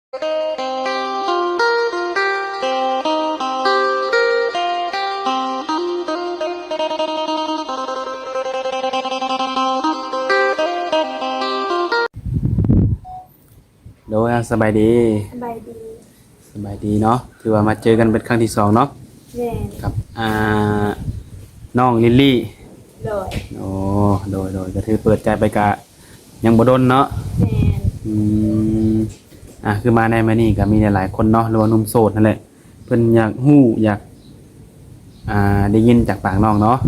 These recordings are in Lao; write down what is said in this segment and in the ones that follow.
ໂດຍ ສະບາຍດີ. ສະບາຍດີ. ສະບາຍດີເນາະ ຖືວ່າມາເຈີກັນເປັນຄັ້ງທີສອງເນາະ. ແມ່ນ. ກັບ ອ່າ ນ້ອງລິລລີ. ໂດຍ. ໂອ້ ໂດຍ ໂດຍ ກໍຖືເປີດໃຈໄປກະຍັງບໍ່ດົນເນາະ. ແມ່ນ. ອືມ ອ່າ ຄືມາໃນມື້ນີ້ກໍມີຫຼາຍໆຄົນເນາະ ຫຼືວ່າໜຸ່ມໂສດຫັ້ນແຫຼະ ເພິ່ນຢາກຮູ້ ຢາກ ອ່າ ໄດ້ຍິນຈາກປາກນ້ອງເນາະ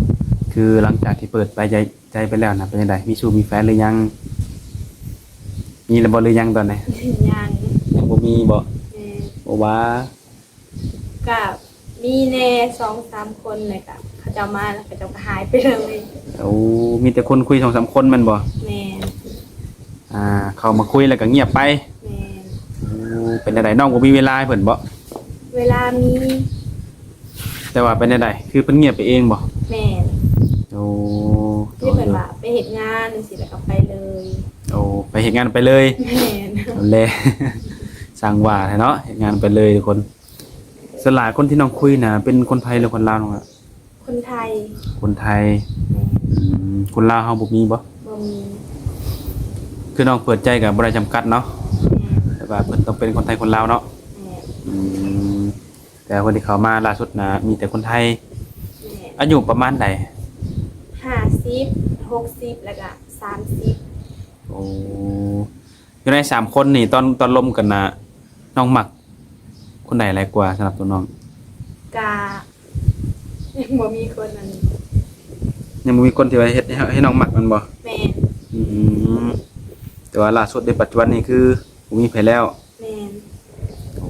ຄືຫຼັງຈາກທີ່ເປີດໃຈ ໃຈໄປແລ້ວນະ ເປັນຈັ່ງໃດ ມີຊູ້ມີແຟນຫຼືຍັງ? ມີແລ້ວບໍ່ຫຼືຍັງຕອນນີ້? ຍັງ. ຍັງບໍ່ມີບໍ່? ແມ່ນ. ບໍ່ວ່າ ກະມີແດ່ສອງສາມຄົນ ແລ້ວກະເຂົາເຈົ້າມາ ແລ້ວເຂົາເຈົ້າກໍຫາຍໄປເລີຍ. ໂອ້ ມີແຕ່ຄົນຄຸຍສອງສາມຄົນແມ່ນບໍ່? ແມ່ນ. ອ່າ ເຂົ້າມາຄຸຍແລ້ວກໍງຽບໄປ. ແມ່ນ. ໂອ້ ເປັນຈັ່ງໃດ ນ້ອງບໍ່ມີເວລາໃຫ້ເພິ່ນບໍ່? ເວລາມີ. ແຕ່ວ່າເປັນຈັ່ງໃດ ຄືເພິ່ນງຽບໄປເອງບໍ່? ແມ່ນ. ໂອ້ ຄືເພິ່ນວ່າໄປເຮັດງານຈັ່ງຊີ້ ແລ້ວກໍໄປເລີຍ. ໂອ້ ໄປເຮັດງານໄປເລີຍ. ແມ່ນ. ແລະ ຊ່າງວ່າແທ້ເນາະ ເຮັດງານໄປເລີຍທຸກຄົນ. ສ່ວນຫຼາຍຄົນທີ່ນ້ອງຄຸຍນະ ເປັນຄົນໄທຫຼືຄົນລາວນ້ອງລະ? ຄົນໄທ. ຄົນໄທ. ແມ່ນ. ອືມ ຄົນລາວເຮົາບໍ່ມີບໍ່? ບໍ່ມີ. ຄືນ້ອງເປີດໃຈກໍບໍ່ໄດ້ຈຳກັດເນາະ. ແມ່ນ. ແຕ່ວ່າເພິ່ນຕ້ອງເປັນຄົນໄທຄົນລາວເນາະ. ແມ່ນ. ອືມ ແຕ່ຄົນທີ່ເຂົ້າມາລ່າສຸດນະ ມີແຕ່ຄົນໄທ. ແມ່ນ. ອາຍຸປະມານໃດ? ຫ້າສິບ ຫົກສິບ ແລ້ວກະສາມສິບ. ໂອ້ ຢູ່ໃນສາມຄົນນີ້ ຕອນ ຕອນລົມກັນນະ ນ້ອງມັກຄົນໃດຫຼາຍກວ່າສຳລັບຕົວນ້ອງ? ກະຍັງບໍ່ມີຄົນອັນ ຍັງບໍ່ມີຄົນທີ່ວ່າເຮັດໃຫ້ ໃຫ້ນ້ອງມັກແມ່ນບໍ່? ແມ່ນ. ອືມ ແຕ່ວ່າລ່າສຸດໃນປັດຈຸບັນນີ້ຄືບໍ່ມີໃຜແລ້ວ. ແມ່ນ. ໂອ້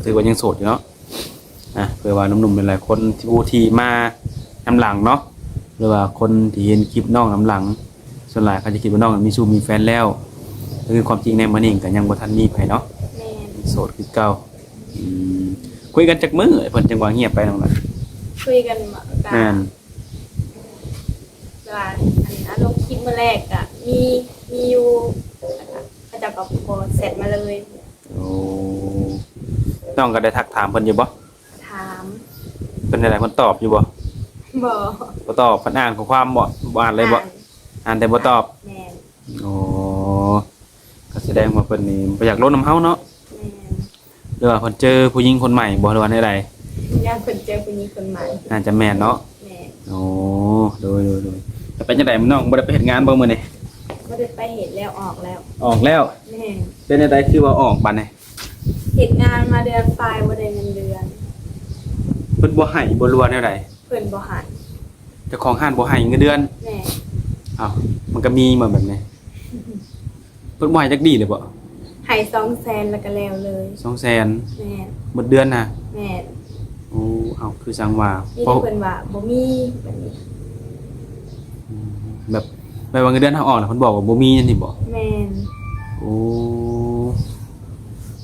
ຖືວ່າຍັງໂສດຢູ່ເນາະ. ອ່ະ ເພື່ອວ່າໜຸ່ມໆຫຼາຍໆຄົນ ທີ່ ຜູ້ທີ່ມານຳຫຼັງເນາະ ຫຼືວ່າຄົນທີ່ເຫັນຄລິບນ້ອງນຳຫຼັງ ສ່ວນຫຼາຍເຂົາຈະຄິດວ່ານ້ອງມີຊູ້ມີແຟນແລ້ວ ແຕ່ຄືຄວາມຈິງໃນມື້ນີ້ກໍຍັງບໍ່ທັນມີໃຜເນາະ. ແມ່ນ. ໂສດຄືເກົ່າ. ອືມ ຄຸຍກັນຈັກມື້ເພິ່ນຈັ່ງວ່າງຽບໄປນ້ອງລະ? ຄຸຍກັນ ແມ່ນ. ແຕ່ວ່າອັນ ອັນລົງຄລິບມື້ແລກກະມີ ມີຢູ່ ແລ້ວກະເຂົາເຈົ້າກໍບໍ່ແຊັດມາເລີຍ. ໂອ້ ນ້ອງກໍໄດ້ທັກຖາມເພິ່ນຢູ່ບໍ່? ຖາມ. ເພິ່ນຈັ່ງໃດ ເພິ່ນຕອບຢູ່ບໍ່? ບໍ່. ບໍ່ຕອບ. ເພິ່ນອ່ານຂໍ້ຄວາມບໍ່? ບໍ່ອ່ານເລີຍບໍ່? ອ່ານ. ອ່ານແຕ່ບໍ່ຕອບ. ແມ່ນ. ໂອ້ ກໍສະແດງວ່າເພິ່ນນີ້ບໍ່ຢາກລົມນຳເຮົາເນາະ. ແມ່ນ. ຫຼືວ່າເພິ່ນເຈີຜູ້ຍິງຄົນໃໝ່ບໍ່ ຫຼືວ່າແນວໃດ? ຢ້ານເພິ່ນເຈີຜູ້ຍິງຄົນໃໝ່. ໜ້າຈະແມ່ນເນາະ. ແມ່ນ. ໂອ້ ໂດຍ ໂດຍ ໂດຍ. ແລ້ວເປັນຈັ່ງໃດ ນ້ອງບໍ່ໄດ້ໄປເຮັດງານບໍ່ມື້ນີ້? ບໍ່ໄດ້ໄປເຮັດແລ້ວ ອອກແລ້ວ. ອອກແລ້ວ? ແມ່ນ. ເປັນຈັ່ງໃດຄືວ່າອອກບາດນີ້? ເຮັດງານມາເດືອນປາຍ ບໍ່ໄດ້ເງິນເດືອນ. ເພິ່ນບໍ່ໃຫ້ບໍ່ ຫຼືວ່າແນວໃດ? ເພິ່ນບໍ່ໃຫ້. ເຈົ້າຂອງຮ້ານບໍ່ໃຫ້ເງິນເດືອນ? ແມ່ນ. ອ້າວ ມັນກໍມີບໍ່ແບບນີ້? ເພິ່ນບໍ່ໃຫ້ຈັກດີເລີຍບໍ່? ໃຫ້ສອງແສນ ແລ້ວກໍແລ້ວເລີຍ. ສອງແສນ? ແມ່ນ. ໝົດເດືອນນະ? ແມ່ນ. ໂອ້ ເອົ້າ ຄືຊ່າງວ່າ ມີແຕ່ເພິ່ນວ່າບໍ່ມີແບບນີ້. ອືມ ແບບ ແບບວ່າເງິນເດືອນເຮົາອອກແລ້ວ ເພິ່ນບອກວ່າບໍ່ມີຈັ່ງຊີ້ບໍ່? ແມ່ນ. ໂອ້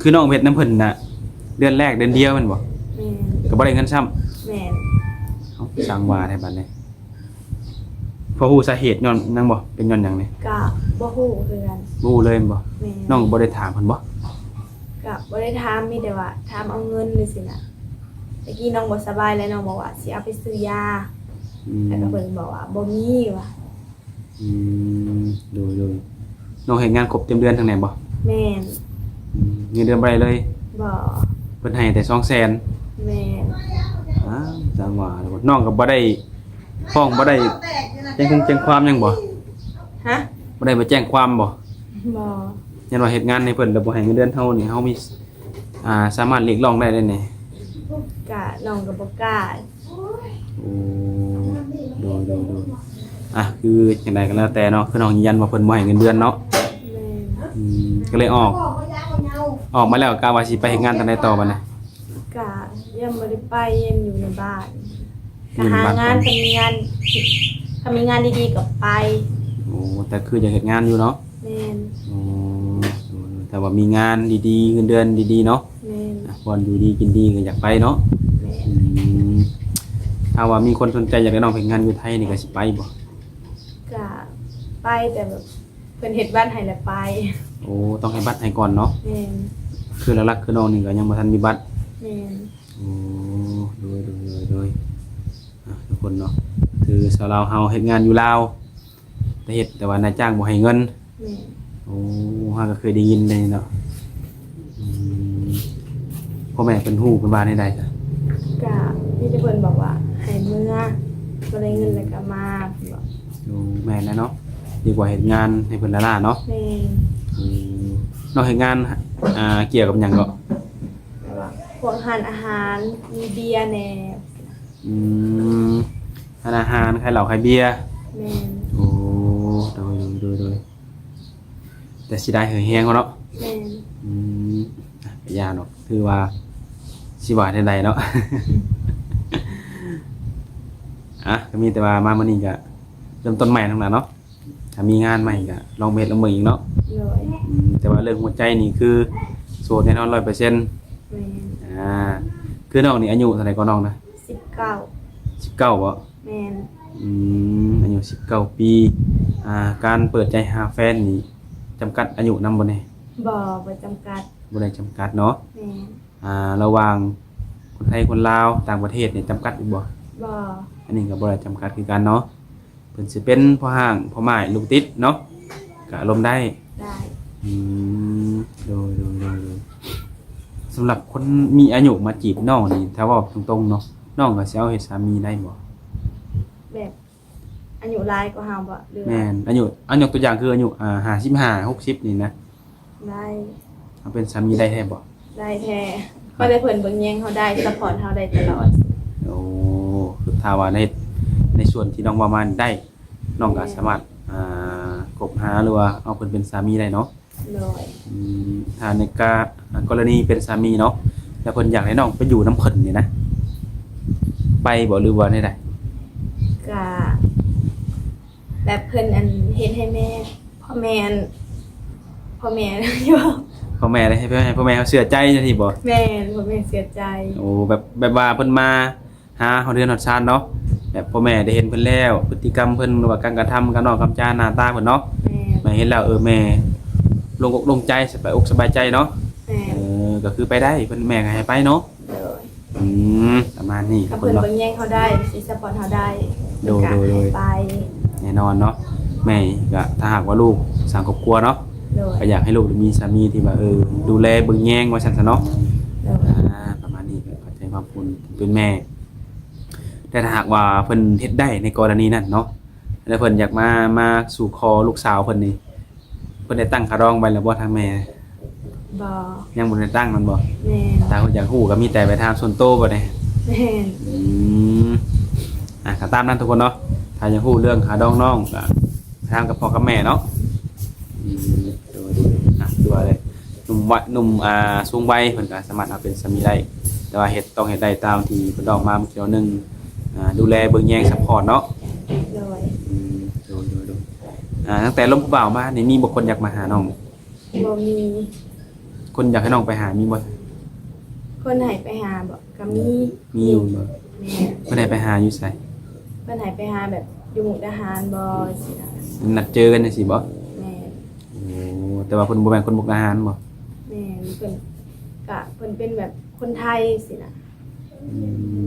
ຄືນ້ອງເຮັດນຳເພິ່ນນະ ເດືອນແລກເດືອນດຽວແມ່ນບໍ່? ແມ່ນ. ກໍບໍ່ໄດ້ເງິນຊ້ຳ? ແມ່ນ. ເອົ້າ ຊ່າງວ່າແທ້ບາດນີ້. ພໍຮູ້ສາເຫດຍ້ອນຫຍັງບໍ່? ເປັນຍ້ອນຫຍັງນີ້? ກະບໍ່ຮູ້ຄືກັນ. ບໍ່ຮູ້ເລີຍແມ່ນບໍ່? ແມ່ນ. ນ້ອງກໍບໍ່ໄດ້ຖາມເພິ່ນບໍ່? ກະບໍ່ໄດ້ຖາມ ມີແຕ່ວ່າຖາມເອົາເງິນຈັ່ງຊີ້ນະ. ຕະກີ້ນ້ອງບໍ່ສະບາຍ ແລ້ວນ້ອງບອກວ່າຊິເອົາໄປຊື້ຢາ. ອືມ. ແລ້ວກໍເພິ່ນບອກວ່າບໍ່ມີວ່າ. ອືມ ໂດຍ ໂດຍ. ນ້ອງເຮັດງານຄົບເຕັມເດືອນທັງແມ່ນບໍ່? ແມ່ນ. ອືມ ເງິນເດືອນບໍ່ໄດ້ເລີຍ? ບໍ່. ເພິ່ນໃຫ້ແຕ່ສອງແສນ? ແມ່ນ. ອ້າວ ຈັ່ງວ່າ ນ້ອງກໍບໍ່ໄດ້ ຟ້ອງ ບໍ່ໄດ້ແຈ້ງຄົງແຈ້ງຄວາມຫຍັງບໍ່? ຮະ? ບໍ່ໄດ້ໄປແຈ້ງຄວາມບໍ່? ບໍ່. ຢ້ານວ່າເຮັດງານໃຫ້ເພິ່ນແລ້ວບໍ່ໃຫ້ເງິນເດືອນເຮົານີ້ ເຮົາມີ ອ່າ ສາມາດຮຽກຮ້ອງໄດ້ເດ້ນີ້. ກະນ້ອງກໍບໍ່ກ້າ. ໂອ້ ໂດຍ ໂດຍ ໂດຍ. ອ່ະ ຄືຈັ່ງໃດກໍແລ້ວແຕ່ເນາະ ຄືນ້ອງຢືນຢັນວ່າເພິ່ນບໍ່ໃຫ້ເງິນເດືອນເນາະ. ແມ່ນ. ອືມ ກໍເລີຍອອກ ອອກມາແລ້ວກະວ່າຊິໄປເຮັດງານທາງໃດຕໍ່ບາດນີ້? ກະຍັງບໍ່ໄດ້ໄປ ຍັງຢູ່ໃນບ້ານ. ຢູ່ໃນບ້ານ ກະຫາງານ ຖ້າມີງານ ຖ້າມີງານດີໆກໍໄປ. ໂອ້ ແຕ່ຄືຢາກເຮັດງານຢູ່ເນາະ? ແມ່ນ. ອໍ ໂດຍ ໂດຍ. ຖ້າວ່າມີງານດີໆ ເງິນເດືອນດີໆເນາະ? ແມ່ນ. ອ່ະ ບ່ອນຢູ່ດີກິນດີກໍຢາກໄປເນາະ? ແມ່ນ. ອືມ ຖ້າວ່າມີຄົນສົນໃຈຢາກໄດ້ນ້ອງໄປເຮັດງານຢູ່ໄທນີ້ກໍຊິໄປບໍ່? ກະໄປ ແຕ່ແບບ ເພິ່ນເຮັດບັດໃຫ້ແລ້ວໄປ. ໂອ້ ຕ້ອງເຮັດບັດໃຫ້ກ່ອນເນາະ? ແມ່ນ. ຄືຫຼັກໆ ຄືນ້ອງນີ້ກໍຍັງບໍ່ທັນມີບັດ. ແມ່ນ. ໂອ້ ໂດຍ ໂດຍ ໂດຍ ໂດຍ. ອ່າ ທຸກຄົນເນາະ ຄືຊາວລາວເຮົາເຮັດງານຢູ່ລາວ ແຕ່ເຮັດ ແຕ່ວ່ານາຍຈ້າງບໍ່ໃຫ້ເງິນ. ແມ່ນ. ໂອ້ ເຮົາກໍເຄີຍໄດ້ຍິນເດ້ເນາະ. ອືມ ພໍ່ແມ່ເພິ່ນຮູ້ ເພິ່ນວ່າແນວໃດຊະ? ກະມີແຕ່ເພິ່ນບອກວ່າໃຫ້ເມືອ ບໍ່ໄດ້ເງິນແລ້ວກໍມາ ເພິ່ນບອກ. ໂອ້ ແມ່ນແລ້ວເນາະ ດີກວ່າເຮັດງານໃຫ້ເພິ່ນລ້າໆເນາະ. ແມ່ນ. ອືມ ນ້ອງເຮັດງານ ອ່າ ກ່ຽວກັບຫຍັງເກາະ? ແບບວ່າພວກຮ້ານອາຫານ ມີເບຍແດ່. ອືມ ຮ້ານອາຫານ ຂາຍເຫຼົ້າຂາຍເບຍ. ແມ່ນ. ໂອ້ ໂດຍ ໂດຍ ໂດຍ ໂດຍ. ແຕ່ເສຍດາຍເຫື່ອແຮງເນາະ. ແມ່ນ. ອືມ ອ່ະ ຢ່າດອກ ຖືວ່າຊິວ່າແນວໃດເນາະ. ອ່ະ ກໍມີແຕ່ວ່າມາມື້ນີ້ກໍເລີ່ມຕົ້ນໃໝ່ນັ້ນລະເນາະ. ຖ້າມີງານໃໝ່ກໍລອງໄປເຮັດລອງເບິ່ງອີກເນາະ. ໂດຍ. ອືມ ແຕ່ວ່າເລື່ອງຫົວໃຈນີ້ຄືໂສດແນ່ນອນຮ້ອຍເປີເຊັນ. ແມ່ນ. ອ່າ ຄືນ້ອງນີ້ອາຍຸເທົ່າໃດກໍນ້ອງນະ? ສິບເກົ້າ. ສິບເກົ້າບໍ? ແມ່ນ. ອືມ ອາຍຸສິບເກົ້າປີ. ອ່າ ການເປີດໃຈຫາແຟນນີ້ຈຳກັດອາຍຸນຳບໍ່ແນ່? ບໍ່ ບໍ່ຈຳກັດ. ບໍ່ໄດ້ຈຳກັດເນາະ. ແມ່ນ. ອ່າ ລະຫວ່າງຄົນໄທຄົນລາວ ຕ່າງປະເທດນີ້ຈຳກັດອີກບໍ່? ບໍ່. ອັນນີ້ກໍບໍ່ໄດ້ຈຳກັດຄືກັນເນາະ. ເພິ່ນຊິເປັນພໍ່ຮ້າງ ພໍ່ໝ້າຍ ລູກຕິດເນາະ ກະລົມໄດ້. ໄດ້. ອືມ ໂດຍ ໂດຍ ໂດຍ ໂດຍ. ສຳລັບຄົນມີອາຍຸມາຈີບນ້ອງນີ້ ຖ້າເວົ້າຕົງໆເນາະ ນ້ອງກໍຊິເອົາເຮັດສາມີໄດ້ບໍ່? ແບບອາຍຸຫຼາຍກວ່າເຮົາບໍ່ ຫຼືວ່າ? ແມ່ນ. ອາຍຸ ເອົາຍົກຕົວຢ່າງຄືອາຍຸ ອ່າ ຫ້າສິບຫ້າ ຫົກສິບນີ້ນະ. ໄດ້. ເອົາເປັນສາມີໄດ້ແທ້ບໍ່? ໄດ້ແທ້. ຂໍແຕ່ເພິ່ນເບິ່ງແຍງເຮົາໄດ້ ຊັບພອດເຮົາໄດ້ຕະຫຼອດ. ໂອ້ ຄືຖ້າວ່າໃນ ໃນສ່ວນທີ່ນ້ອງເວົ້າມານີ້ໄດ້ ນ້ອງກໍ ແມ່ນ ສາມາດ ອ່າ ຄົບຫາ ຫຼືວ່າເອົາເພິ່ນເປັນສາມີໄດ້ເນາະ. ໂດຍ. ອືມ ຖ້າໃນກາ ກໍລະນີເປັນສາມີເນາະ ແລ້ວເພິ່ນຢາກໃຫ້ນ້ອງໄປຢູ່ນຳເພິ່ນນີ້ນະ ໄປບໍ່ ຫຼືວ່າແນວໃດ? ກະ ແບບເພິ່ນ ອັນ ເຮັດໃຫ້ແມ່ ພໍ່ແມ່ ອັນ ພໍ່ແມ່ຢູ່ ພໍ່ແມ່ເຮັດໃຫ້ພໍ່ແມ່ເຮົາເຊື່ອໃຈຈັ່ງຊີ້ບໍ່? ແມ່ນ ພໍ່ແມ່ເຊື່ອໃຈ. ໂອ້ ແບບ ແບບວ່າເພິ່ນມາຫາຮອດເຮືອນຮອດຊານເນາະ ແບບພໍ່ແມ່ໄດ້ເຫັນເພິ່ນແລ້ວ ພຶດຕິກຳເພິ່ນ ຫຼືວ່າການກະທຳ ການເວົ້າການຈາ ໜ້າຕາເພິ່ນເນາະ. ແມ່ນ. ແມ່ເຫັນແລ້ວ ເອີ ແມ່ໂລ່ງອົກໂລ່ງໃຈ ສະບາຍອົກສະບາຍໃຈເນາະ. ແມ່ນ. ເອີ ກໍຄືໄປໄດ້ ເພິ່ນ ແມ່ກໍໃຫ້ໄປເນາະ. ໂດຍ. ອືມ ປະມານນີ້ ຖ້າເພິ່ນເບິ່ງແຍງເຮົາໄດ້ ຊິຊັບພອດເຮົາໄດ້ ໂດຍ ເພິ່ນກໍໃຫ້ໄປ. ແນ່ນອນເນາະ ແມ່ກໍ ຖ້າຫາກວ່າລູກສ້າງຄອບຄົວເນາະ ໂດຍ ກໍຢາກໃຫ້ລູກໄດ້ມີສາມີທີ່ວ່າ ເອີ ດູແລເບິ່ງແຍງວ່າຊັ້ນຊະເນາະ. ໂດຍ. ອ່າ ປະມານນີ້ ກໍເຂົ້າໃຈຄວາມຜູ້ເປັນແມ່ ແຕ່ຖ້າຫາກວ່າເພິ່ນເຮັດໄດ້ໃນກໍລະນີນັ້ນເນາະ ແລ້ວເພິ່ນຢາກມາ ມາສູ່ຂໍລູກສາວເພິ່ນນີ້ ເພິ່ນໄດ້ຕັ້ງຂະດອງໄວ້ແລ້ວບໍ່ທາງແມ່? ບໍ່. ຍັງບໍ່ໄດ້ຕັ້ງແມ່ນບໍ່? ແມ່ນ. ຖ້າເພິ່ນຢາກຮູ້ກໍມີແຕ່ໄປຖາມສ່ວນໂຕບໍ່ນີ້? ແມ່ນ. ອືມ ອ່ະ ກໍຕາມນັ້ນທຸກຄົນເນາະ ຖ້າຢາກຮູ້ເລື່ອງຂະດອງນ້ອງກໍໄປຖາມກັບພໍ່ກັບແມ່ເນາະ. ອືມ ໂດຍ ໂດຍ ອ່ະ ຄືວ່າແຫຼະ ໜຸ່ມວະ ໜຸ່ມ ອ່າ ສູງໄວເພິ່ນກໍສາມາດເອົາເປັນສາມີໄດ້ ແຕ່ວ່າເຮັດ ຕ້ອງເຮັດໄດ້ຕາມທີ່ເພິ່ນເວົ້າມາເມື່ອກີ້ໜ້ອຍໜຶ່ງ ອ່າ ດູແລເບິ່ງແຍງ ຊັບພອດເນາະ. ໂດຍ. ອືມ ໂດຍ ໂດຍ ໂດຍ. ອ່າ ຕັ້ງແຕ່ລົມຜູ້ບ່າວມານີ້ ມີບໍ່ຄົນຢາກມາຫານ້ອງ? ບໍ່ມີ. ຄົນຢາກໃຫ້ນ້ອງໄປຫາມີບໍ່? ຄົນໃຫ້ໄປຫາບໍ? ກໍມີ. ມີຢູ່ບໍ? ແມ່ນ. ເພິ່ນໃຫ້ໄປຫາຢູ່ໃສ? ເພິ່ນໃຫ້ໄປຫາແບບຢູ່ມຸກດາຫານບໍ ຊີ້ນະ. ນັດເຈີກັນຈັ່ງຊີ້ບໍ? ແມ່ນ. ໂອ້ ແຕ່ວ່າເພິ່ນບໍ່ແມ່ນຄົນມຸກດາຫານບໍ? ແມ່ນ. ເພິ່ນ ກະເພິ່ນເປັນແບບຄົນໄທຊີ້ນະ. ອື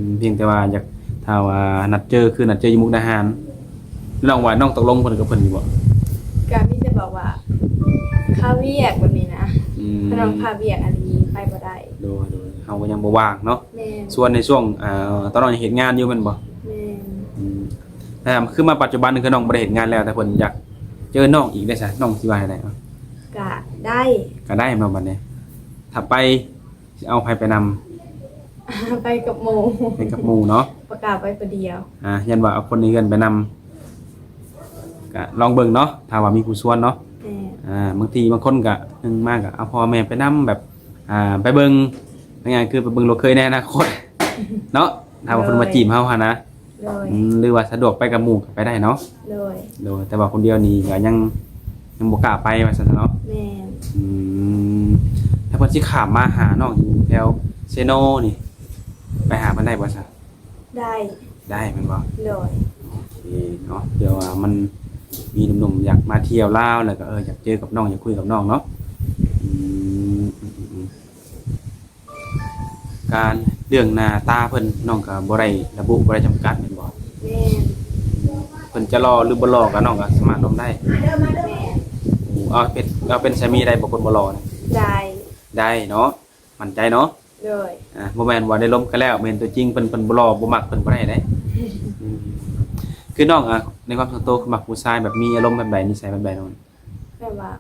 ມ ພຽງແຕ່ວ່າຢາກ ຖ້າວ່ານັດເຈີ ຄືນັດເຈີຢູ່ມຸກດາຫານ ນ້ອງວ່ານ້ອງຕົກລົງເພິ່ນກັບເພິ່ນຢູ່ບໍ່? ກະມີແຕ່ບອກວ່າຄາວຽກແບບນີ້ນະ. ອືມ ຖ້ານ້ອງຄາວຽກອັນນີ້ໄປບໍ່ໄດ້. ໂດຍ ໂດຍ ເຮົາກໍຍັງບໍ່ວ່າງເນາະ. ແມ່ນ. ສ່ວນໃນຊ່ວງ ອ່າ ຕອນນ້ອງຍັງເຮັດງານຢູ່ແມ່ນບໍ່? ແມ່ນ. ອືມ ແຕ່ຄືມາປັດຈຸບັນນີ້ ຄືນ້ອງບໍ່ໄດ້ເຮັດງານແລ້ວ ແຕ່ເພິ່ນຢາກເຈີນ້ອງອີກໄດ້ຊະ ນ້ອງຊິວ່າແນວໃດ? ກະໄດ້. ກະໄດ້ແມ່ນບໍ່ບັດນີ້? ຖ້າໄປ ຊິເອົາໃຜໄປນຳ? ໄປກັບໝູ່. ໄປກັບໝູ່ເນາະ. ບໍ່ກ້າໄປຜູ້ດຽວ. ອ່າ ຢ້ານວ່າເອົາຄົນໃນເຮືອນໄປນຳ ກະລອງເບິ່ງເນາະ ຖ້າວ່າມີຜູ້ຊວນເນາະ. ແມ່ນ. ອ່າ ບາງທີບາງຄົນກະ ໜຶ່ງມາກະເອົາພໍ່ແມ່ໄປນຳ ແບບ ອ່າ ໄປເບິ່ງ ງ່າຍໆ ຄືໄປເບິ່ງລູກເຂີຍໃນອະນາຄົດເນາະ ຖ້າວ່າເພິ່ນມາຈີບເຮົາຫັ້ນນະ. ໂດຍ. ອືມ ຫຼືວ່າສະດວກໄປກັບໝູ່ກໍໄປໄດ້ເນາະ. ໂດຍ. ໂດຍ ແຕ່ວ່າຄົນດຽວນີ້ກໍຍັງ ຍັງບໍ່ກ້າໄປວ່າຊັ້ນເນາະ. ແມ່ນ. ອືມ ຖ້າເພິ່ນຊິຂ້າມມາຫານ້ອງຢູ່ແຖວເຊໂນນີ້ ໄປຫາເພິ່ນໄດ້ບໍ່ຊະ? ໄດ້. ໄດ້ແມ່ນບໍ່? ໂດຍ. ໂອເຄເນາະ ເພື່ອວ່າມັນມີໜຸ່ມໆຢາກມາທ່ຽວລາວ ແລ້ວກໍ ເອີ ຢາກເຈີກັບນ້ອງ ຢາກຄຸຍກັບນ້ອງເນາະ. ອືມ ອືມ ອືມ. ການເລື່ອງໜ້າຕາເພິ່ນ ນ້ອງກໍບໍ່ໄດ້ລະບຸ ບໍ່ໄດ້ຈຳກັດແມ່ນບໍ່? ແມ່ນ. ເພິ່ນຈະຫຼໍ່ຫຼືບໍ່ຫຼໍ່ກໍນ້ອງກໍສາມາດລົມໄດ້. ແມ່ນ. ໂອ້ ເອົາເປັນ ເອົາເປັນສາມີໄດ້ບໍ່ ຄົນບໍ່ຫຼໍ່ນະ? ໄດ້. ໄດ້ເນາະ. ໝັ້ນໃຈເນາະ? ໂດຍ. ອ່າ ບໍ່ແມ່ນວ່າໄດ້ລົມກັນແລ້ວ ມາເຫັນຕົວຈິງເພິ່ນ ເພິ່ນບໍ່ຫຼໍ່ບໍ່ມັກ ເພິ່ນບໍ່ໄດ້ເດ້. ອືມ ຄືນ້ອງ ອ່າ ໃນຄວາມສ່ວນໂຕ ຄືມັກຜູ້ຊາຍແບບມີອາລົມແບບໃດ ນິໄສແບບໃດນ້ອງ? ແບບວ່າ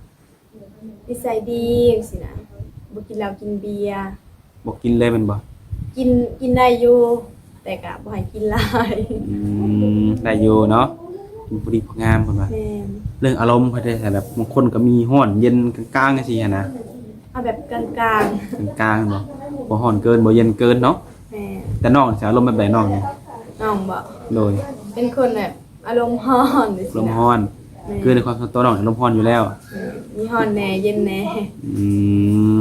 ນິໄສດີຈັ່ງຊີ້ນະ ບໍ່ກິນເຫຼົ້າກິນເບຍ. ບໍ່ກິນເລີຍແມ່ນບໍ່? ກິນ ກິນໄດ້ຢູ່ ແຕ່ກະບໍ່ໃຫ້ກິນຫຼາຍ. ອືມ ໄດ້ຢູ່ເນາະ ກິນພໍດີພໍງາມເພິ່ນວ່າ. ແມ່ນ. ເລື່ອງອາລົມເພິ່ນເດ້ ແບບບາງຄົນກໍມີຮ້ອນເຢັນກາງໆ ຈັ່ງຊີ້ຫັ້ນນະ. ເອົາແບບກາງໆ. ກາງໆ ແມ່ນບໍ່? ບໍ່ຮ້ອນເກີນ ບໍ່ເຢັນເກີນເນາະ. ແມ່ນ. ແຕ່ນ້ອງຊິອາລົມແບບໃດນ້ອງນີ້? ນ້ອງບໍ? ໂດຍ. ເປັນຄົນແບບອາລົມຮ້ອນ ອາລົມຮ້ອນ. ແມ່ນ. ຄືໃນຄວາມສ່ວນຕົວນ້ອງອາລົມຮ້ອນຢູ່ແລ້ວ. ແມ່ນ. ມີຮ້ອນແດ່ ເຢັນແດ່. ອືມ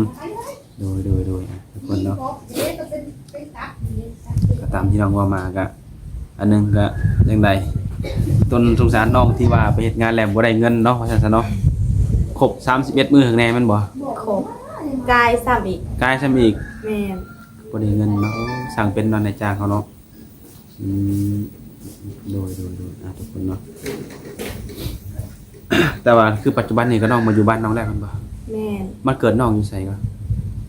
ໂດຍ ໂດຍ ໂດຍ ອ່ະ ທຸກຄົນເນາະ ກໍຕາມທີ່ນ້ອງເວົ້າມາ ກໍອັນໜຶ່ງກໍຈັ່ງໃດ ຕົນສົງສານນ້ອງທີ່ວ່າໄປເຮັດງານແລ້ວບໍ່ໄດ້ເງິນເນາະ ວ່າຊັ້ນຊະເນາະ. ຄົບສາມສິບເອັດມື້ຂ້າງແນ່ແມ່ນບໍ່? ຄົບ ກາຍຊ້ຳອີກ. ກາຍຊ້ຳອີກ. ແມ່ນ. ບໍ່ໄດ້ເງິນເນາະ. ໂອ້ ຊ່າງເປັນເນາະ ນາຍຈ້າງເຮົາເນາະ. ອືມ ໂດຍ ໂດຍ ໂດຍ ອ່າ ທຸກຄົນເນາະ ແຕ່ວ່າຄືປັດຈຸບັນນີ້ກໍນ້ອງມາຢູ່ບ້ານນ້ອງແລ້ວແມ່ນບໍ່? ແມ່ນ. ບ້ານເກີດນ້ອງຢູ່ໃສກໍ?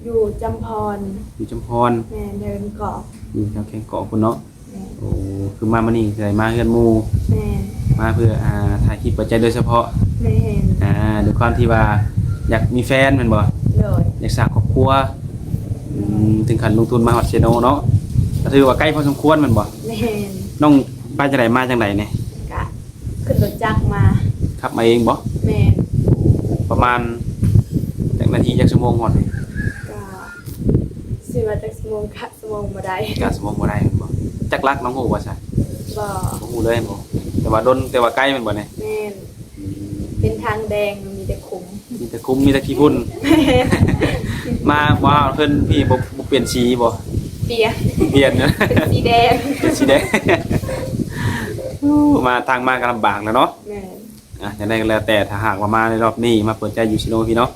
ຢູ່ຈຳພອນ. ຢູ່ຈຳພອນ. ແມ່ນ ແຖວແກ້ງກອກ. ຢູ່ແຖວແກ້ງກອກພຸ້ນເນາະ. ແມ່ນ. ໂອ້ ຄືມາມື້ນີ້ໄດ້ມາເຮືອນໝູ່. ແມ່ນ. ມາເພື່ອ ອ່າ ຖ່າຍຄລິບເປີດໃຈໂດຍສະເພາະ. ແມ່ນ. ອ່າ ດ້ວຍຄວາມທີ່ວ່າຢາກມີແຟນແມ່ນບໍ່? ໂດຍ. ຢາກສ້າງຄອບຄົວ. ອືມ ເຖິງຂັ້ນລົງທຶນມາຮອດເຊໂນເນາະ ກໍຖືວ່າໃກ້ພໍສົມຄວນແມ່ນບໍ່? ແມ່ນ. ນ້ອງໄປຈັ່ງໃດມາຈັ່ງໃດນີ້? ກະຂຶ້ນລົດຈັກມາ. ຂັບມາເອງບໍ່? ແມ່ນ. ປະມານຈັກນາທີ ຈັກຊົ່ວໂມງຮອດນີ້? ກະຊິວ່າຈັກຊົ່ວໂມງ ກະຊົ່ວໂມງບໍ່ໄດ້. ກະຊົ່ວໂມງບໍ່ໄດ້ແມ່ນບໍ່? ຈັກຫຼັກນ້ອງຮູ້ບໍ່ຊະ? ບໍ່. ບໍ່ຮູ້ເລີຍແມ່ນບໍ່? ແຕ່ວ່າດົນ ແຕ່ວ່າໄກແມ່ນບໍ່ນີ້? ແມ່ນ. ອືມ ເປັນທາງແດງ ມີແຕ່ຂຸມ. ມີແຕ່ຂຸມ ມີແຕ່ຂີ້ຝຸ່ນ. ມາ ມາເພິ່ນພີ່ ບໍ່ ບໍ່ປ່ຽນສີບໍ່? ປ່ຽນ. ປ່ຽນນະ ເປັນສີແດງ. ເປັນສີແດງ. ໂອ້ ມາ ທາງມາກໍລຳບາກແລ້ວເນາະ. ແມ່ນ. ອ່ະ ຈັ່ງໃດກໍແລ້ວແຕ່ ຖ້າຫາກວ່າມາໃນຮອບນີ້ ມາເປີດໃຈຢູ່ເຊໂນພີ່ເນາະ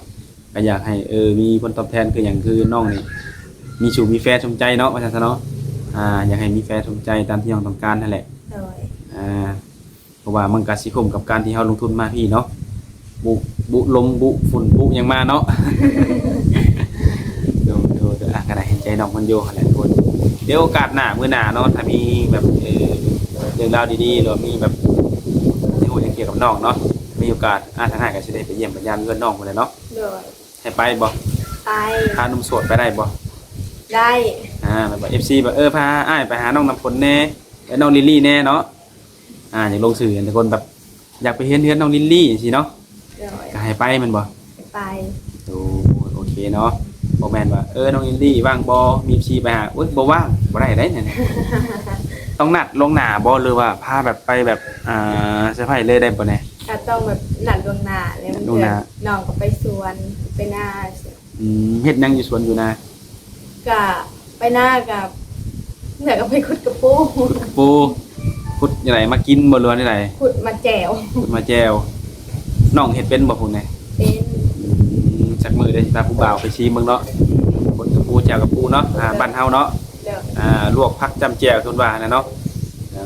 ກໍຢາກໃຫ້ ເອີ ມີຜົນຕອບແທນຄືຫຍັງ ຄືນ້ອງນີ້ມີຊູມີແຟນສົມໃຈເນາະ ວ່າຊັ້ນຊະເນາະ. ອ່າ ຢາກໃຫ້ມີແຟນສົມໃຈຕາມທີ່ນ້ອງຕ້ອງການຫັ້ນແຫຼະ. ໂດຍ. ອ່າ ເພາະວ່າມັນກະຊິຄຸ້ມກັບການທີ່ເຮົາລົງທຶນມາພີ້ເນາະ ບຸ ບຸລົມ ບຸຝຸ່ນ ບຸຫຍັງມາເນາະ. ໂດຍ ໂດຍ ໂດຍ ອ່ະ ກະໄດ້ເຫັນໃຈນ້ອງເພິ່ນຢູ່ຫັ້ນແຫຼະທຸກຄົນ. ດຽວໂອກາດໜ້າ ມື້ໜ້າເນາະ ຖ້າມີແບບ ເອີ ເລື່ອງລາວດີໆ ຫຼືວ່າມີແບບ ທີ່ຮູ້ຫຍັງກ່ຽວກັບນ້ອງເນາະ ມີໂອກາດ ອ່າ ທາງອ້າຍກະຊິໄດ້ໄປຢ້ຽມໄປຢາມເຮືອນນ້ອງພຸ້ນແຫຼະເນາະ. ໂດຍ. ໃຫ້ໄປບໍ່? ໄປ. ພາໜຸ່ມໂສດໄປໄດ້ບໍ່? ໄດ້. ອ່າ ແມ່ນບໍ່? ເອັຟຊີ ແບບ ເອີ ພາອ້າຍໄປຫານ້ອງນ້ຳຝົນແດ່ ເອີ ນ້ອງລິລລີແດ່ເນາະ. ອ່າ ຢາກລົງຊື່ ອັນ ຄົນແບບຢາກໄປເຫັນເຮືອນນ້ອງລິລລີຈັ່ງຊີ້ເນາະ. ໂດຍ. ກໍໃຫ້ໄປແມ່ນບໍ່? ໃຫ້ໄປ. ໂອ້ ໂອເຄເນາະ. ບໍ່ແມ່ນວ່າ ເອີ ນ້ອງລິລລີວ່າງບໍ່? ມີເອັຟຊີໄປຫາ. ໂອ້ຍ ບໍ່ວ່າງ ບໍ່ໄດ້ເດ້ນັ້ນ. ຕ້ອງນັດລ່ວງໜ້າບໍ່ ຫຼືວ່າພາແບບໄປແບບ ອ່າ ເຊີໄພຣສ໌ເລີຍໄດ້ບໍ່ແນ່? ກໍຕ້ອງແບບນັດລ່ວງໜ້າ ແລ້ວ ລ່ວງໜ້າ ນ້ອງກໍໄປສວນ ໄປນາ. ອືມ ເຮັດຫຍັງຢູ່ສວນຢູ່ນາ? ກະໄປນາກະ ເມື່ອຍກະໄປຂຸດກະປູ. ຂຸດກະປູ ຂຸດຈັ່ງໃດ ມາກິນບໍ່ ຫຼືວ່າແນວໃດ? ຂຸດມາແຈ່ວ. ຂຸດມາແຈ່ວ. ນ້ອງເຮັດເປັນບໍ່ພວກນີ້? ເປັນ. ອືມ ຈັກມື້ເດີຊິພາຜູ້ບ່າວໄປຊີມເບິ່ງເນາະ ຂຸດກະປູ ແຈ່ວກະປູເນາະ ອາຫານບ້ານເຮົາເນາະ. ໂດຍ. ອ່າ ລວກຜັກຈ້ຳແຈ່ວ ເພິ່ນວ່າຫັ້ນນະເນາະ. ໂອ້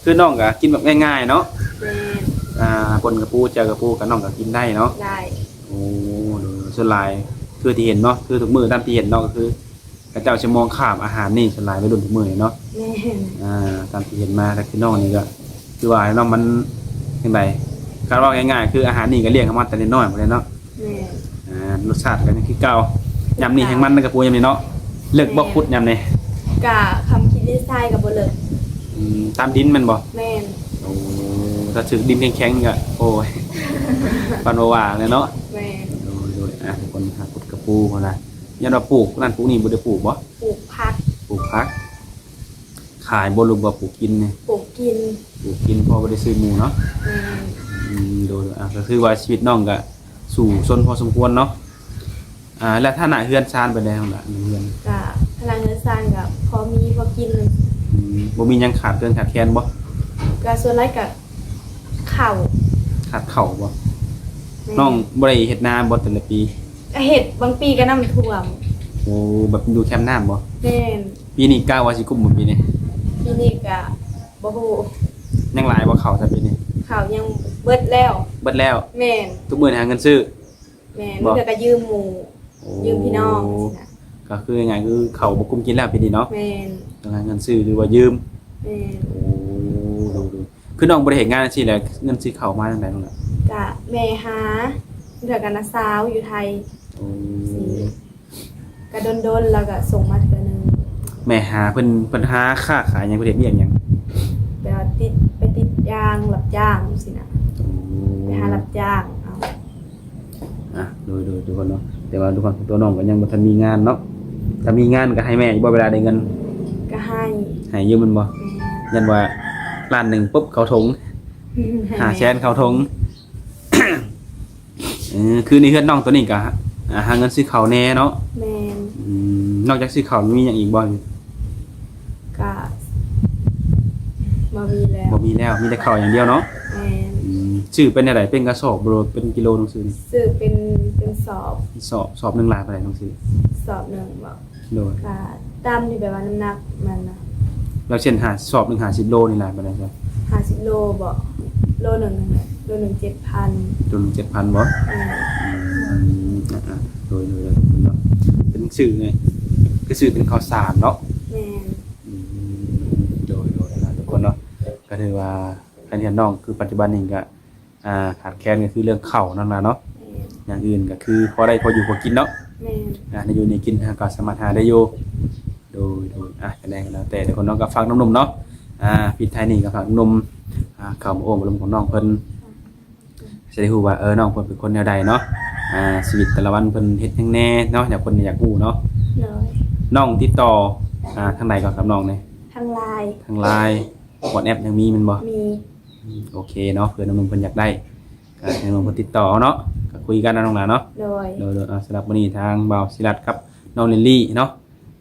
ຄືນ້ອງກໍກິນແບບງ່າຍໆເນາະ. ແມ່ນ. ອ່າ ປົ່ນກະປູ ແຈ່ວກະປູ ກໍນ້ອງກໍກິນໄດ້ເນາະ. ໄດ້. ໂອ້ ໂດຍ ສ່ວນຫຼາຍຄືທີ່ເຫັນເນາະ ຄືທຸກມື້ຕາມທີ່ເຫັນເນາະ ກໍຄືເຂົາເຈົ້າຊິມອງຂ້າມອາຫານນີ້ ສ່ວນຫຼາຍໄວລຸ້ນທຸກມື້ນີ້ເນາະ. ແມ່ນ. ອ່າ ຕາມທີ່ເຫັນມາ ກໍຄືນ້ອງນີ້ກໍຄືວ່າເນາະ ມັນຈັ່ງໃດ ຄັນເວົ້າງ່າຍໆ ຄືອາຫານນີ້ກໍລ້ຽງເຮົາມາແຕ່ນ້ອຍໆພຸ້ນແຫຼະເນາະ. ແມ່ນ. ອ່າ ລົດຊາດກໍຍັງຄືເກົ່າ. ຍາມນີ້ແຮ່ງມັນນະກະປູ ຍາມນີ້ເນາະ. ເລິກບໍ່ ແມ່ນ ຂຸດຍາມນີ້? ກະຄຳຄິດດີໄຊກໍບໍ່ເລິກ. ອືມ ຕາມດິນແມ່ນບໍ່? ແມ່ນ. ໂອ້ ຖ້າຖືກດິນແຂງໆ ກໍ ໂອ້ຍ ປານບໍ່ວ່າແຫຼະເນາະ. ແມ່ນ. ໂດຍ ໂດຍ ອ່າ ທຸກຄົນຫາຂຸດກະປູພຸ້ນນະ. ຍາມວ່າປູກນັ້ນປູກນີ້ບໍ່ໄດ້ປູກບໍ່? ປູກຜັກ. ປູກຜັກ. ຂາຍບໍ່ ຫຼືວ່າປູກກິນນີ້? ປູກກິນ. ປູກກິນ ພໍບໍ່ໄດ້ຊື້ໝູເນາະ. ແມ່ນ. ອືມ ໂດຍ ອ່າ ກໍຄືວ່າຊີວິດນ້ອງກໍສູ້ຊົນພໍສົມຄວນເນາະ. ອ່າ ແລ້ວຖານະເຮືອນຊານເປັນໃດນ້ອງຫຼ້າ ເຮືອນ? ກໍຖານະເຮືອນຊານກໍພໍມີພໍກິນ. ອືມ ບໍ່ມີຫຍັງຂາດເຂີນຂາດແຄນບໍ່? ກໍສ່ວນຫຼາຍກໍເຂົ້າ. ຂາດເຂົ້າບໍ່? ແມ່ນ. ນ້ອງບໍ່ໄດ້ເຮັດນາບໍ່ແຕ່ລະປີ? ກໍເຮັດ ບາງປີກໍນ້ຳຖ້ວມ. ໂອ້ ແບບຢູ່ແຄມນ້ຳບໍ່? ແມ່ນ. ປີນີ້ກະວ່າຊິກຸ້ມບໍ່ປີນີ້? ປີນີ້ກະບໍ່ຮູ້. ຍັງຫຼາຍບໍ່ເຂົ້າຊະປີນີ້? ເຂົ້າຍັງເບິດແລ້ວ. ເບິດແລ້ວ? ແມ່ນ. ທຸກມື້ນີ້ຫາເງິນຊື້? ແມ່ນ. ບໍ່? ບາງເທື່ອກະຢືມໝູ່ ໂອ້ ຢືມພີ່ນ້ອງຊີ້ນະ. ກະຄືງ່າຍໆ ຄືເຂົ້າບໍ່ກຸ້ມກິນແລ້ວປີນີ້ເນາະ? ແມ່ນ. ຕ້ອງຫາເງິນຊື້ ຫຼືວ່າຢືມ? ແມ່ນ. ໂອ້ ໂດຍໆ. ຄືນ້ອງບໍ່ໄດ້ເຮັດງານຈັ່ງຊີ້ແຫຼະ ເງິນຊິເຂົ້າມາຈັ່ງໃດນ້ອງລະ? ກະແມ່ຫາ ເທື່ອກະນ້າສາວຢູ່ໄທ. ໂອ້ ກະດົນໆ ລາວກະສົ່ງມາເທື່ອໜຶ່ງ. ແມ່ຫາ ເພິ່ນ ເພິ່ນຫາຄ້າຂາຍຫຍັງ ເພິ່ນເຮັດວຽກຫຍັງ? ແບບວ່າຕິດ ໄປຕິດຢາງ ຮັບຈ້າງຊີ້ນະ. ໂອ້ ໄປຫາຮັບຈ້າງເອົາ. ອ່ະ ໂດຍໆ ທຸກຄົນເນາະ ແຕ່ວ່າທຸກຄົນ ຕົວນ້ອງກໍຍັງບໍ່ທັນມີງານເນາະ. ຖ້າມີງານກໍໃຫ້ແມ່ຢູ່ບໍ່ ເວລາໄດ້ເງິນ? ກໍໃຫ້. ໃຫ້ຢູ່ແມ່ນບໍ່? ແມ່ນ. ຢ້ານວ່າລ້ານໜຶ່ງປຸບເຂົ້າຖົງ ໃຫ້ແມ່ ຫ້າແສນເຂົ້າຖົງ. ເອີ ຄືໃນເຮືອນນ້ອງໂຕນີ້ກໍ ອ່າ ຫາເງິນຊື້ເຂົ້າແດ່ເນາະ? ແມ່ນ. ອືມ ນອກຈາກຊື້ເຂົ້າມີຫຍັງອີກບໍ່? ກະບໍ່ມີແລ້ວ. ບໍ່ມີແລ້ວ ມີແຕ່ເຂົ້າຢ່າງດຽວເນາະ? ແມ່ນ. ອືມ ຊື້ເປັນແນວໃດ ເປັນກະສອບບໍ່ ຫຼືເປັນກິໂລນ້ອງຊື້? ຊື້ເປັນ ເປັນສອບ. ສອບ ສອບໜຶ່ງຫຼາຍປານໃດນ້ອງຊື້? ສອບໜຶ່ງບໍ່? ໂດຍ. ກະຕາມທີ່ແບບວ່ານ້ຳໜັກມັນນະ. ແລ້ວເຊັ່ນ ຫາ ສອບໜຶ່ງ ຫ້າສິບໂລນີ້ຫຼາຍປານໃດຊະ? ຫ້າສິບໂລບໍ່? ໂລໜຶ່ງ ໂລໜຶ່ງເຈັດພັນ. ໂລໜຶ່ງເຈັດພັນບໍ່? ແມ່ນ. ອືມ ອ່າໆ ໂດຍໆ ເນາະ ເປັນຊື້ໄງ ຄືຊື້ເປັນເຂົ້າສານເນາະ? ແມ່ນ. ອືມ ໂດຍໆ ທຸກຄົນເນາະ ກໍຖືວ່າ ຄັນເຫັນນ້ອງຄືປັດຈຸບັນນີ້ກໍ ອ່າ ຂາດແຄນກໍຄືເລື່ອງເຂົ້ານັ້ນລະເນາະ. ແມ່ນ. ຢ່າງອື່ນກໍຄືພໍໄດ້ພໍຢູ່ພໍກິນເນາະ. ແມ່ນ. ອ່າ ແນວຢູ່ແນວກິນເຮົາກໍສາມາດຫາໄດ້ຢູ່. ໂດຍໆ ອ່າ ຈັ່ງໃດກໍແລ້ວແຕ່ທຸກຄົນເນາະ ກໍຝາກໜຸ່ມໆ ເນາະ ອ່າ ປິດທ້າຍນີ້ກໍຝາກໜຸ່ມ ອ່າ ເຂົ້າມາໂອ້ມາລົມກັບນ້ອງເພິ່ນ ຊິໄດ້ຮູ້ວ່າ ເອີ ນ້ອງເພິ່ນເປັນຄົນແນວໃດເນາະ ອ່າ ຊີວິດແຕ່ລະວັນເພິ່ນເຮັດຫຍັງແດ່ເນາະ ຢາກ ຄົນຢາກຮູ້ເນາະ. ໂດຍ. ນ້ອງຕິດຕໍ່ ອ່າ ທາງໃດກໍກັບນ້ອງນີ້? ທາງ LINE. ທາງ LINE WhatsApp ຍັງມີແມ່ນບໍ່? ມີ. ອືມ ໂອເຄເນາະ ເພື່ອໜຸ່ມໆ ເພິ່ນຢາກໄດ້ ກໍໃຫ້ນ້ອງເພິ່ນຕິດຕໍ່ເນາະ ກໍຄຸຍກັນເນາະນ້ອງຫຼ້າເນາະ. ໂດຍ. ໂດຍໆ ອ່າ ສຳລັບມື້ນີ້ທາງບ່າວສີລັດກັບນ້ອງລິນລີເນາະ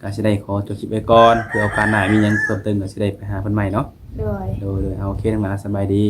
ກໍຊິໄດ້ຂໍຈົບຄລິບໄວ້ກ່ອນ ເພື່ອໂອກາດໜ້າມີຫຍັງເພີ່ມເຕີມກໍຊິໄດ້ໄປຫາເພິ່ນໃໝ່ເນາະ. ໂດຍ. ໂດຍໆ ໂອເຄ ນ້ອງຫຼ້າ ສະບາຍດີ.